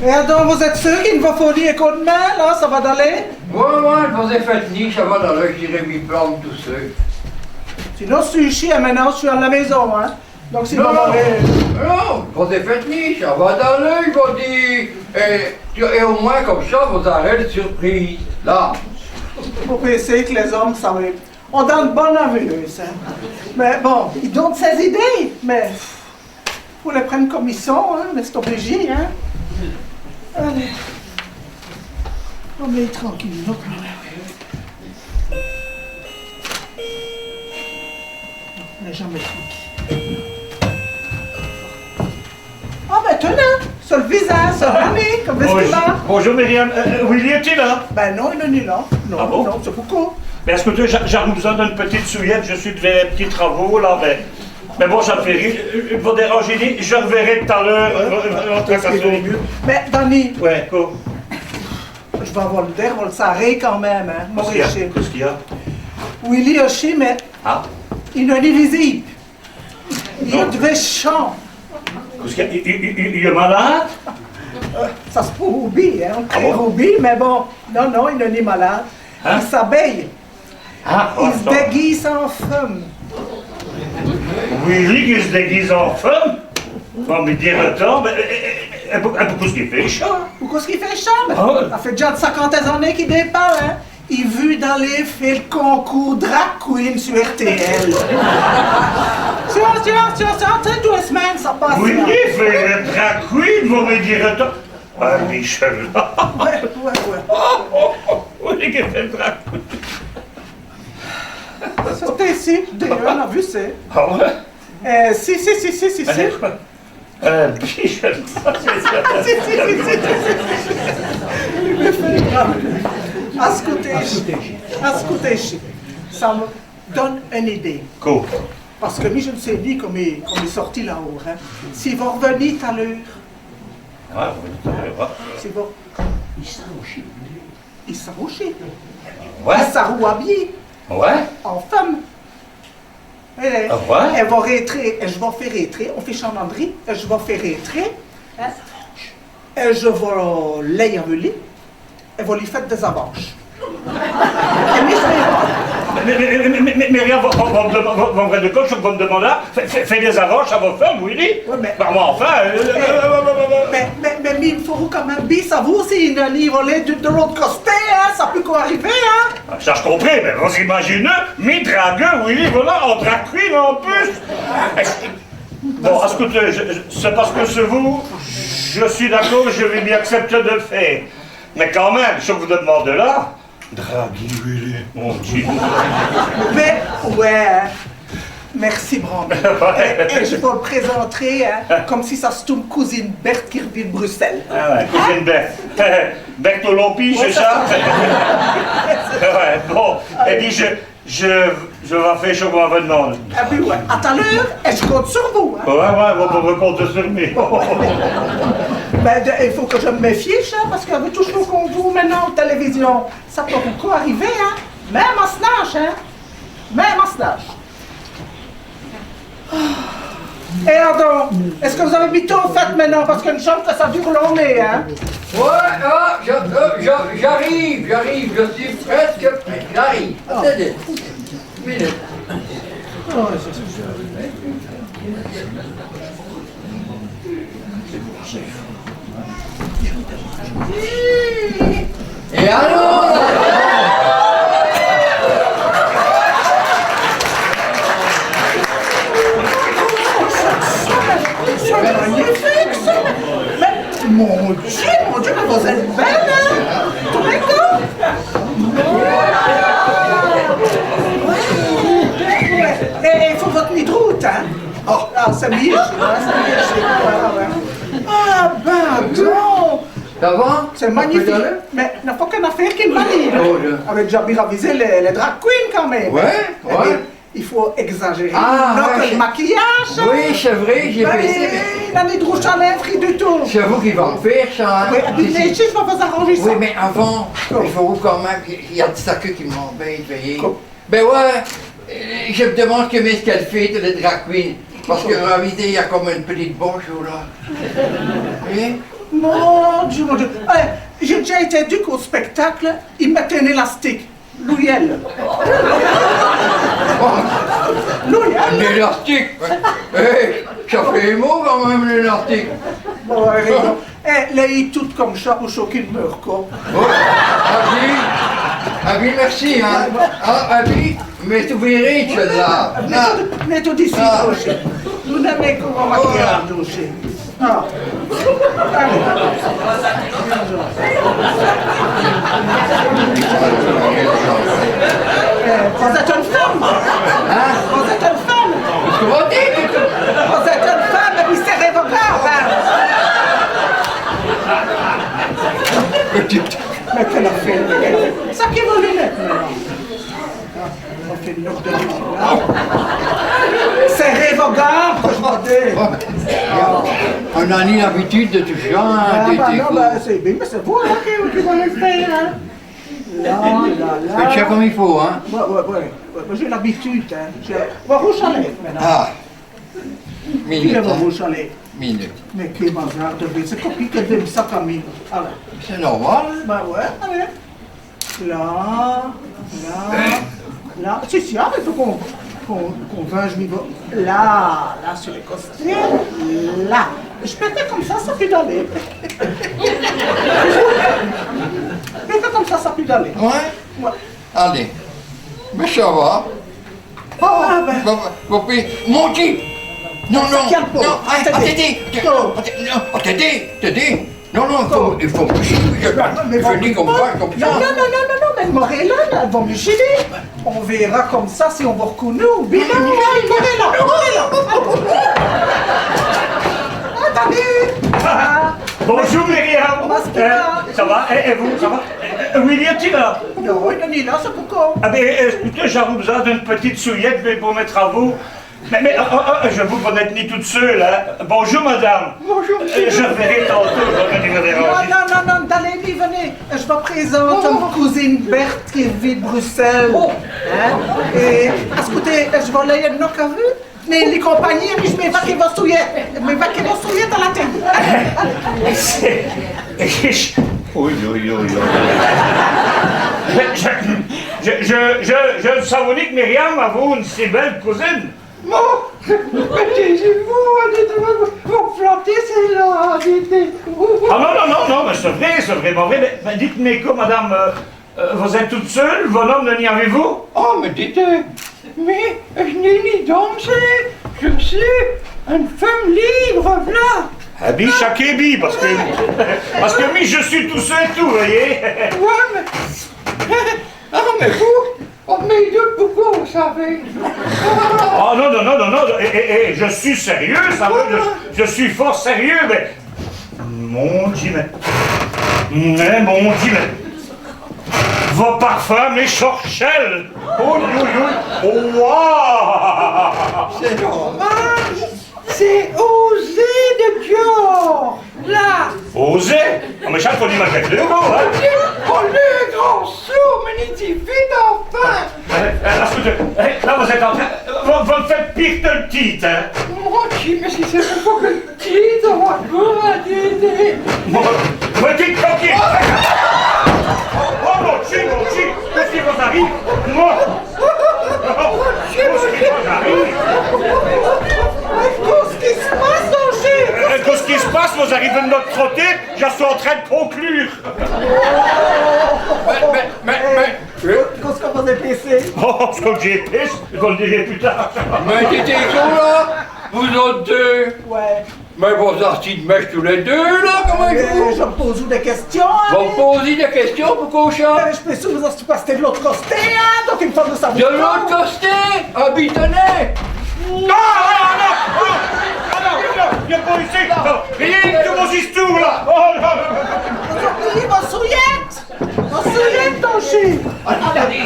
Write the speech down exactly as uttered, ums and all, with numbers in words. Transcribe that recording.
Et adon, vos êtes sûr qu'i n' va fauloir un cop d' main, là, cha va d'aller ? Ouais, ouais, vos in faites nin, cha va d'aller, j' dirai mi plan tout seu. Sinon, j' sus ichi, hein, maintenant, j' sus à l' maison, hein. Donc, si vos m'avez... Non, vos in faites nin, cha va d'aller, j' vos dis. Et, et au moins, comme cha, vos arez l' surprise, là. Vos pinsez qu' les hommes, cha va ête... On est dins l' bonne avenue, cha. Mais bon, i donnent ses idées, mais faut les prinde comme i sont, hein, on est obligé, hein. Allez. On est tranquille, donc. On n'est jamais tranquille. Ah ben, tenez, ch'est l' visin, ch'est Dany, commint est-ce qu'i va ? Bonjour, bonjour, Myriam. Euh, euh, Willy est-il là ? Ben non, i n'est nin là. Non, ah bon ? Non, ch'est pourquoi ? Mais acoutez, j'a-, j'aros b'soin d'eune tiote souyette, j' sus devant les tiots travaux, là, mais, mais bon, cha n' fait rin. Euh, euh, vos dérangez nin, j' r'verrai tout à l'heure, euh, euh, euh, vot' cassure. Mais, Dany. Ouais, quoi ? J' vas vos l' dire, vos l' sarez quand même, hein, Maurice. Qu'est-ce qu'il y a ? Qu'est-ce qu'il y a ? Willy aussi, mais... Ah. I n'est nin visibe. I est dins s' champe. Qu'est-ce qu'il y a ? I, i, i, i, il est malade ? Euh, cha s' pourrot bin, hein, on crieroit bin, mais bon. Non, non, i n'est nin malade. Hein ? I s'habille. Ah, i s' déguise in femme. Willy qui s' déguise in femme ? Bon, mais dis, attinds, mais, euh, euh, euh, pourquo, pourquo qu'i fait cha ? Pourquo qu'i fait cha ? Ah ouais. Cha fait déjà chinquante années qu'i in parle, hein. I veut d'aller faire l' concours drag queen sur R T L. Tiens, tiens, tiens, tiens, tiens, tous les semaines, cha passe, là. Oui, i fait l' drag queen, vos m'direz, attinds. Ah, Michel. Ouais, ouais, ouais. Oui, i fait l' drag queen. Ch'étot ichi, d'ailleurs, on a vu cha. Ah ouais ? Euh, si, si, si. Allez, quoi ? Euh, Michel. Si, si, si, si. Acoutez, acoutez, cha m' donne eune idée. Quoi ? Parce que mi, j' sais nin commint, commint i est sorti là-haut, hein. Si vos r'venez tout à l'heure. Ouais, r'venez tout à l'heure, ouais. Si vos... I s'arot ch'ti. I s'arot ch'ti. Ouais. I s'arot habillé. Ouais. In femme. Et, ah ouais ? Et vos r'rintrer, et j' vas faire rintrer, in fichant André, et j' vas faire rintrer, hein, et j' vas aller aveuc li, et vos li faites des avanches. Et mi, j' vas... Mais, mais, mais, mais, mais, mais, Myriam, vos, vos, vos m' dem-, vos, vos m' rendez compte, ch' que vos m' demandez là, faites, faites, faites des avanches à vos femmes, Willy. Ouais, mais... Bah, mais enfin, euh, mais, euh, mais, mais, mais, mais i faut quand même bin savoir si i n'a nin volé de, de l'aute costé, hein, cha peut co arriver, hein. Ah, cha, j' comprinds, mais vos imaginez, mi draguer, Willy, voilà, in drag queen in pus. Bon, acoutez, j', j', ch'est parce que ch'est vous, j' sus d'accord, j' veux bin accepter de l' faire. Mais quand même, ch' que vos m' demandez là, draguer Willy, mon Dieu. Mais, ouais. Merci, Brand. Ouais. Et, et j' vas l' présenter, hein, comme si ch'étot m' cousine Berthe qui r'vient d' Bruxelles. Ah ouais, cousine Berthe. Berthe au Lompi, ch'est cha ? Ouais, bon. Et pis, j', j', j' vas faire ch' que vos m' demandez. Ah bin ouais. À tout à l'heure, et j' compte sur vous, hein. Ouais, ouais, vos pouvez compter sur mi. Ben, de, i faut que j' me méfie, hein, parce qu'avec tout ch' qu'on voit maintenant à l' télévision, cha peut co arriver, hein. Même à ch'n âche, hein. Même à ch'n âche. Et alors donc, est-ce que vous avez mis tout en fait maintenant ? Parce qu'eune chambre, ça dure l'année, hein ? Ouais, ah, je, euh, je, j'arrive, j'arrive, je suis presque prêt, j'arrive. Attendez, une minute. Et alors ? C'est magnifique, ça. Mais, mon Dieu, mon Dieu, mais vous êtes belle, hein ? Tous les deux. Et il faut vous tenir droite, hein ? Oh, ah, c'est mieux, hein, c'est mieux, voilà, ouais. Ah, ben, donc. Ça va ? C'est magnifique. Mais n'a pas qu'eune affaire qui n' va nin. Oh, je... Avec Jabir Avisé, les, les drag queens quand même. Ouais, ouais. Eh bien, il faut exagérer. Ah, ouais, le maquillage, hein. Oui, c'est vrai, j'y ai pensé, mais... Ben, il n'a ni de rouge à lèvres, rien du tout. C'est vous qui va m' faire ça, hein. Oui, mais si, je vais vous arranger ça. Oui, mais avant, il faut quand même, il y a ça qui m'embête, voyez. Quoi ? Ben ouais, euh, je me demande combien qu'elles font, les drag queens. Parce que, réalité, il y a comme une petite bosse, là. Hein ? Mon Dieu, mon Dieu. Eh, j'ai déjà été duc au spectacle, i mettottent un élastique. Loyez-l'. Loyez-l'. Un élastique. Eh, cha fait mau quand même, l'élastique. Bon, ouais, raison. Eh, lèyez tout comme cha pour ch'qu'il meure, quoi. Oh, ah oui. Ah oui, merci, hein. Ah, ah oui, mais tu verras, celle-là. Mets tout, mets tout ici, Roger. Nous n'aimons comment maquillage, Roger. Ah. Allez. Eh, vous êtes une femme. Hein ? Vous êtes une femme. Qu'est-ce que vous dites ? Vous êtes une femme, mais serrez vos gambes, hein. Mais quelle affaire, mais quelle affaire. Cha qu'est vos lunettes, maintenant. On fait une heure de... Serrez vos gambes, que je vous dis. On a ni l'habitude de tout cha, hein, ah, bah non, bah, c'est, mais c'est vous, hein, qui, qui voulez le faire, hein. Là, là, là. Faites cha comme il faut, hein. Ouais, ouais, ouais. Ouais, moi, j'ai l'habitude, hein. J'ai... Bon, rouge à lèvres, maintenant. Ah. Minute, hein. Rouge à lèvres. Minute. Mais quel bazar de vie. C'est compliqué de vivre ça, Camille. Alors. C'est normal. Bah ouais, allez. Là, là, là. Si, si, ah, mais faut qu'on, qu'on, qu'on vinge niveau. Là, là, sur les costés. Là. Je peux faire comme cha, cha peut aller. Je peux faire comme cha, cha peut aller. Ouais. Ouais. Allez. Mais cha va. Oh, ah ben. Bon, bon, puis, mon Dieu. Non, non, non, hein, attendez, attendez, non, attendez, attendez. Non, non, il faut, il faut, je, je, je dis comme ça, comme ça. Non, non, non, non, non, mais Morella, là, va me gêner. On verra comme cha si on va reconnaître. Mais non, Morella, Morella. Attendez. Ah. Bonjour, Myriam. Comment est-ce qu'il va ? Eh, ça va ? Et, et vous, ça va ? Euh, William, tu vas ? Non, il est là, c'est pourquoi ? Ah ben, euh, écoutez, j'avais besoin d'une petite souillette, mais pour mes travaux. Mais, mais, oh, oh, oh, je vous connais ni toute seule, hein. Bonjour, madame. Bonjour, monsieur. Euh, je verrai tantôt, je vais venir vous déranger. Non, non, non, non, allez, venez. Je vous présente ma cousine Berthe qui vit Bruxelles. Oh. Hein ? Et, écoutez, je vais aller une knock à vue. Mais les compagnies, mais je mets pas que vos souillets. Mais pas que vos souillets dans la tête. C'est, oui, oui, oui, oui. Je, je, je, je, je, je ne savais ni que Myriam avait une si belle cousine. Bon, mais taisez-vous, dites, vous, vous flattez, celle-là, dites. Ah non, non, non, non, mais c'est vrai, c'est vraiment vrai. Mais, mais dites-moi quoi, madame, euh, Euh, vous êtes toute seule, vos noms, n'y en a-t-il ? Oh, mais dites, mais, euh, je n'ai ni d'homme, je sus une femme libre, voilà. Ah bi, cha quét bi, parce que, parce que mi, je sus tout seu, tout, vous voyez. Ouais, mais, ah, mais vous, oh, mais de pourquoi, vous savez ? Oh, non, non, non, non, non, et, et, et, je sus sérieux, ça veut dire, je sus fort sérieux, mais, mon Dieu, mais, mais, mon Dieu, mais, vos parfums m'échorchèlent. Oh, oui, oui, oui. Oh, waouh. C'est normal. C'est Osé de Dior. Là. Osé ? Ah, mais cha, faut li mette deux mots, hein. Oh, le grand sourd, mais il dit vite, enfin. Eh, eh, là, écoutez, eh, là, vous êtes en train, vous, vous me faites pire que le titre, hein. Mon Dieu, mais si c'est pour que Qui t'envoie pour un dîner ? Bon, me dites tranquille. Oh, mon Dieu, mon Dieu, qu'est-ce qui vous arrive ? Moi ? Qu'est-ce qui vous arrive ? Qu'est-ce qui se passe, Angers ? Euh, qu'est-ce qui se passe ? Vous arrivez de l'autre côté, je suis en train de conclure. Mais, mais, mais, mais, qu'est-ce que vous avez pissé ? Oh, ce que j'ai pissé, je vous le dirai plus tard. Mais t'étais où, là ? Vous autres deux ? Ouais. Mais vous êtes assis de mèche tous les deux, là, comment... Eh, vous ? Je me pose des questions, hein. Vous posez des questions, pourquoi ça ? Eh, je peux sûr, vous êtes passé de l'autre côté, hein, donc il faut nous savoir. De l'autre côté ? Habitanais ? Non, non, non, non, non, non, non, viens pas ici. Non, rien que vos histoires, là. Oh, non, non, non. Vous oubliez vos souillettes. Vos souillettes, Tanchi. Attendez,